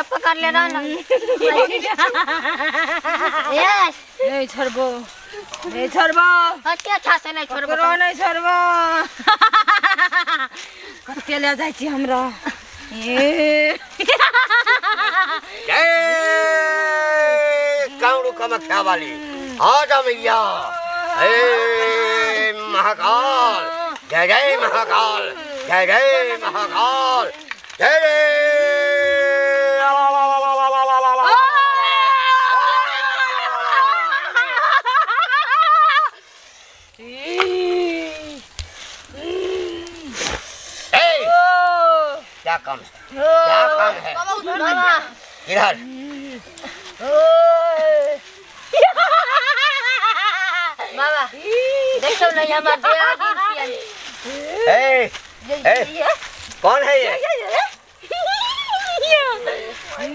जे पकड़ले रह ना। यस। नहीं छोड़बो, नहीं छोड़बो। कते अच्छा से नहीं छोड़बो। ककरो नहीं छोड़बो। कते ले जाइ छी हमरा। ए जय कामरू कामाख्या वाली, आ जा मैया। हे महाकाल, जय जय महाकाल, जय जय महाकाल, जय जय। ए, क्या काम है, क्या काम है? इधर। बाबा देखो ना हमार दियादिन छियन। ए, ए, कौन है ये?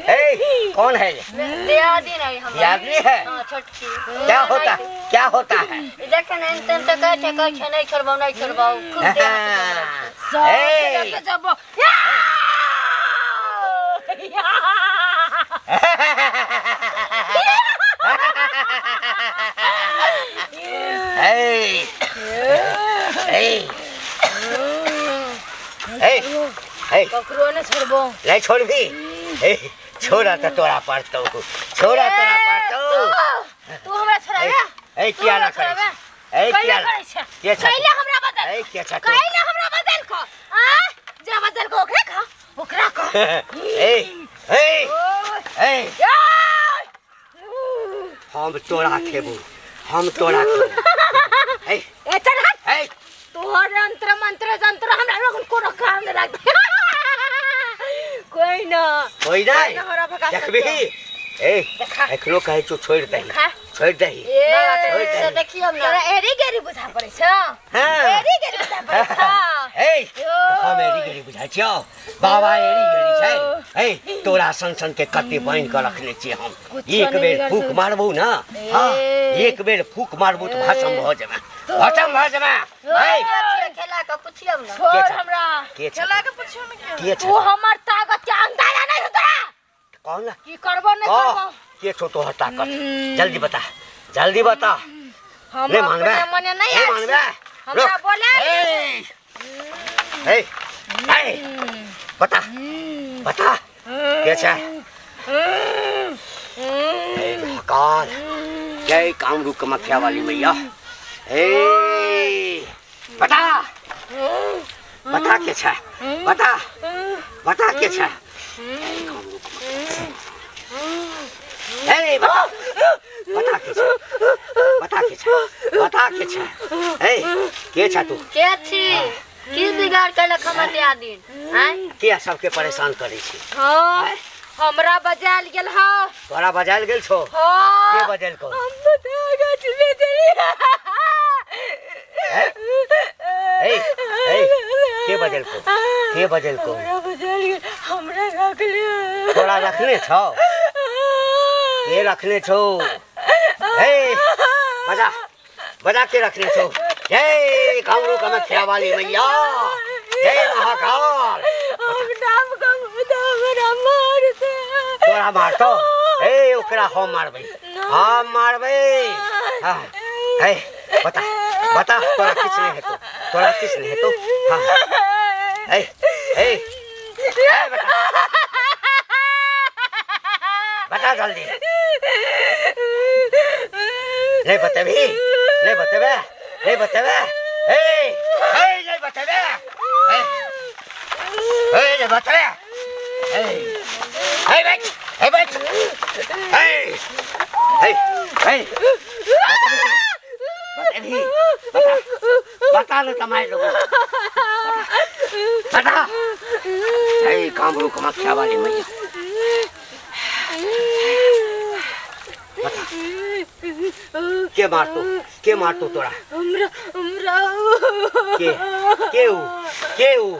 ए, कौन है ये? दियादिन है हमार। दियादिनी है? हां, छोटकी। क्या होता, क्या होता है? देख ना, एन तेन त कहै छै, कहै छै नहीं छोड़बौ, नहीं छोड़बौ। खूब देह। ए, जब ए, ए, ए, ए, ककरो नहीं छोड़बो। नहीं छोड़बी? ए, छोड़ा तो तोरा पड़तौ, छोड़ा तोरा पड़तौ। तू हमरा छोड़ाबे? ए, किया ना करै छै? ए, कैला किया करै छै? के छै? कैला हमरा बदल? ए, के छै तू? कैला हमरा बदल को? आ जे बदल को ओकरा खा, ओकरा को। ए, ए, ए, हम तोरा खेबू, हम तोरा खेबू। ए, ए चल हट। ए, तोहर यंत्र मंत्र जंत्र हमरा लोगन कोनो काम नहीं लगता। कोई ना, कोई नहीं हमरा भगा देखबी? ए, देखा। एखनो कहै छौ छोड़ि दही, देखा। छोड़ि दही। ए, बाबा छोड़ि से दही। देखियौ ना। तोरा एरी गेरी बुझा पड़ै छ? हाँ। एरी गेरी बुझा पड़ै छ? ए, हम एरी गेरी बुझाइ छियौ? बाबा एरी गेरी छै। ए, तोरा सन सन के कते बान्हि कऽ रखने छियै हम। कुछो एक नहि बेर बिगड़ फूक सकै। मारबौ ना, हाँ, एक बेर फूक मारबौ तऽ भस्म भऽ जेबै, भस्म भऽ जेबै। ए, खेला के पुछियौ ना। छोड़ के छै? हमरा। के छै? खेला के पुछियो ने के। के छै? तू हमर ताकत के अंदाजा नहीं हो तोरा। कौन ना? की करबो नहीं कह, करबो। के छौ तोहर ताकत? जल्दी बता, जल्दी बता। हम नहीं मानबे, अपने मने नहीं नहीं आयल मानबे। छी। हमरा रुक। बोले। ए, ए, ए, बता, बता, के छै? ए महाकाल, जय कामरू कामाख्या वाली मैया। ए, बता, बता के छै? बता, बता के छै? ए, बता, बता के छै? बता के छै? बता के छै? ए, के छै तू? के छी? की बिगाड़ केलक हमर दियादिन? आँय? किया सबके परेशान करै छी? हाँ, हमरा बजायल गेल हौ। तोरा बजायल गेल छौ? हाँ। के बजेलकौ? हम बता गाछ में चली। ए, ए, के बजेलकौ? के बजेलकौ? हमरा बजायल गेल, हमरा रखले। तोरा रखने छौ? के रखने छौ? ए, बजा, बजा, के रखने छौ? जय कामरू कामाख्या वाली मैया, जय महाकाल। हम नाम कम बता, हमरा मार दे। तोरा मारतौ? ए, ओकरा हम मारबै, हम मारबै। हाँ, ए, बता, बता, तोरा किछु नहि हेतौ, तोरा किछु नहि हेतौ। हाँ, ए, ए, ए, बता, बता जल्दी। नहीं बतेबी? नहीं बतेबे? नहीं बतेबे? ए, ए, नहीं बतेबे? ए, ए, नहीं बतेबे? ए, ए, बैठ, ए, बैठ। ए, ए, ए, बतेबी? बता, बता न तमारे लोगों, बता। ए, कामरू कामाख्या वाली मैया, बता, के मारतो, के मारतो तोरा? हमरा, हमरा। के, के ऊ, के ऊ?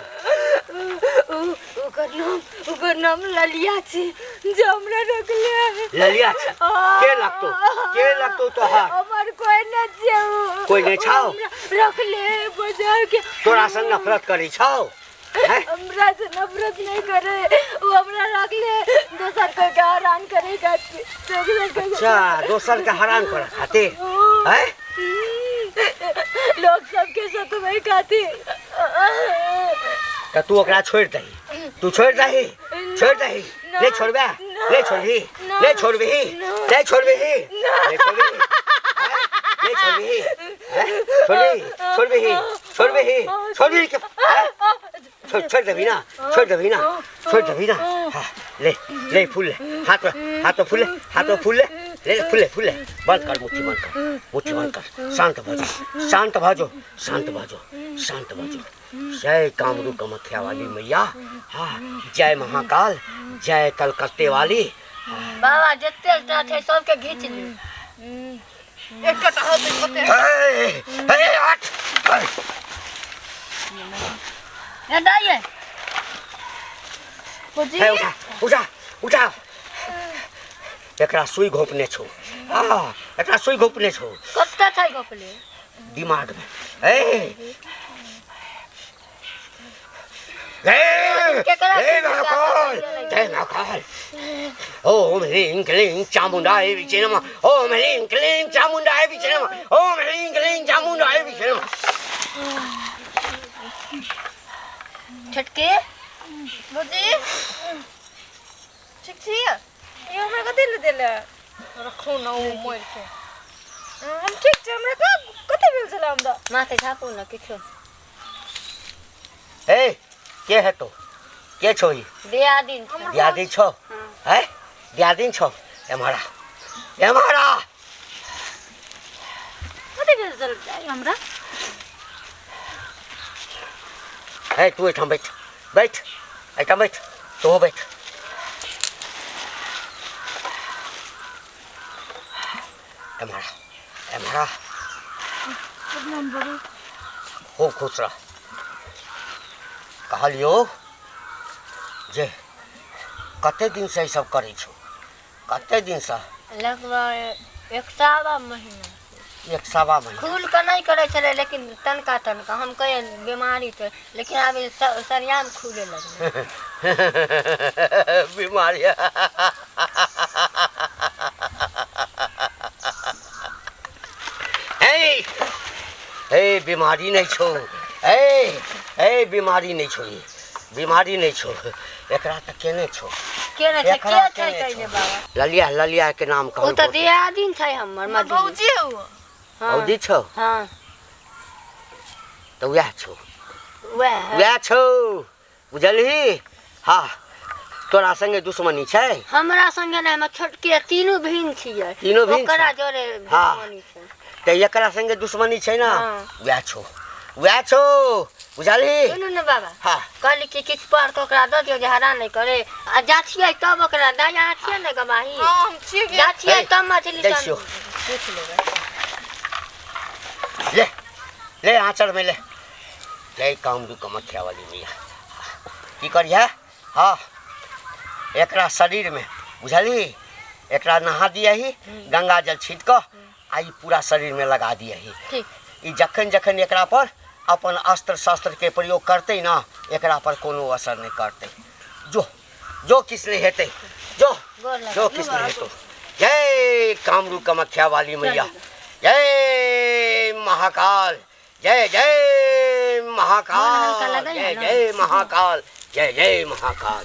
ओकर नाम, ओकर नाम ललिया छी, जे हमरा रखले। ललिया छै? के लगतो, के लगतो तोहार? हमर कोई नहीं छै उ। कोई नहीं छौ? हमरा रखले बजा के। तोरा से नफरत करै छौ? हैं? हमरा से नफरत नहीं करे, वो हमरा रखले दोसर के हैरान करे खातिर। दोसर के। अच्छा, दोसर के हैरान करे खातिर हैं? लोग सबके सतबै खातिर। त तू ओकरा छोड़ि दही, तू छोड़ि दही, छोड़ि दही। नहीं छोड़बे, नहीं छोड़बी, नहीं छोड़बी, नहीं छोड़बी, नहीं छोड़बी, नहीं छोड़बी, छोड़बी, छोड़बी, छोड़बी, छोड़बी के छोड़ छोड़ देबी ना, छोड़ देबी ना, छोड़ देबी ना। हाँ, ले ले फूल ले, हाथ में, हाथ में फूल ले, हाथ में फूल ले, ले फूल ले, फूल ले। बंद कर मुट्ठी, बंद कर मुट्ठी, बंद कर। शांत भऽ जो, शांत भऽ जो, शांत भऽ जो, शांत भऽ जो। जय कामरू कामाख्या वाली मैया, हाँ, जय महाकाल, जय कलकत्ते वाली। बाबा जते टा छै सबके घीच लियौ। एकटा होतै कते। हे हे हट। ए दाइये। भौजी। हे उठा उठा उठा, एकरा सुई घोपने छौ। हाँ, एकरा सुई घोपने छौ। कत्ता छै घोपले? दिमाग में। ए हे महाकाल, जय महाकाल। ओम ह्रीं क्लीं चामुंडाय विचे नमः। ओम ह्रीं क्लीं चामुंडाय विचे नमः। ओम ह्रीं क्लीं चामुंडाय विचे नमः। छोटकी भौजी ठीक छी? ई हमरा कथी ले देले? रखू ना ओ मोर के। हम ठीक छी, हमरा कथी भेल छलै हमरा? माथे झापू ना किछो। ए के है तो के छो ई? दियादिन छौ। दियादिन छौ? हैं, दियादिन छौ? एम्हरा एम्हरा। कथी भेल छलै हमरा? ए तू एठाम बैठ, बैठ एठाम बैठ, तू बैठ। एम्हरा एम्हरा। खूब खुश रह। कहलियो जे कते दिन से ई सब करै छौ? कते दिन से? लगभग 1.25 महीना। 1.25 महीना। खुल के नहीं करै छलै, लेकिन तनका तनका हम कहे बीमारी छै, लेकिन आब सरियाम खुले लगलै। बीमारी। ए ए बीमारी नहीं छौ। ए ए बीमारी नहीं छौ, बीमारी नहीं छौ। एकरा त केने छौ? केने छै? के छै कइने बाबा? ललिया, ललिया के नाम कहू। ओ त दियादिन छै हमर मधु। भौजी हौ। भौजी छौ? हाँ। त वएह छौ, वएह वएह छौ, बुझलही? हाँ, तोरा संगे दुश्मनी छै? हमरा संगे नहि, हम छोटके तीनू बहिन छियै। तीनू बहिन? ओकरा जोरे दुश्मनी छै। त एकरा संगे दुश्मनी छै ना? वएह छौ, वएह छौ, बुझलही? सुनू ने बाबा। हाँ। कहली कि किछु पढ़ के ओकरा दऽ दियौ जे हरान नहि करे। आ जा छियै तब ओकरा दाइ, अहाँ छियै ने गवाही? हाँ, हम छियै। जा छियै तब मछली दै छियौ। पूछि लेबै। ले ले आँचर में ले। जय कामरू कामाख्या वाली मैया। की करिहे? हाँ, एकरा शरीर में बुझलही, एकरा नहा दियही, गंगा जल छीट कऽ आ ई पूरा शरीर में लगा दियही। ठीक। ई जखन जखन एकरा पर अपन अस्त्र शस्त्र के प्रयोग करतै ना, एकरा पर कोनो असर नहीं करतै। जो जो किछु नहीं हेतै, जो जो किछु नहीं हेतौ। जय कामरू कामाख्या वाली मैया, जय महाकाल, जय जय महाकाल, जय जय महाकाल, जय जय महाकाल।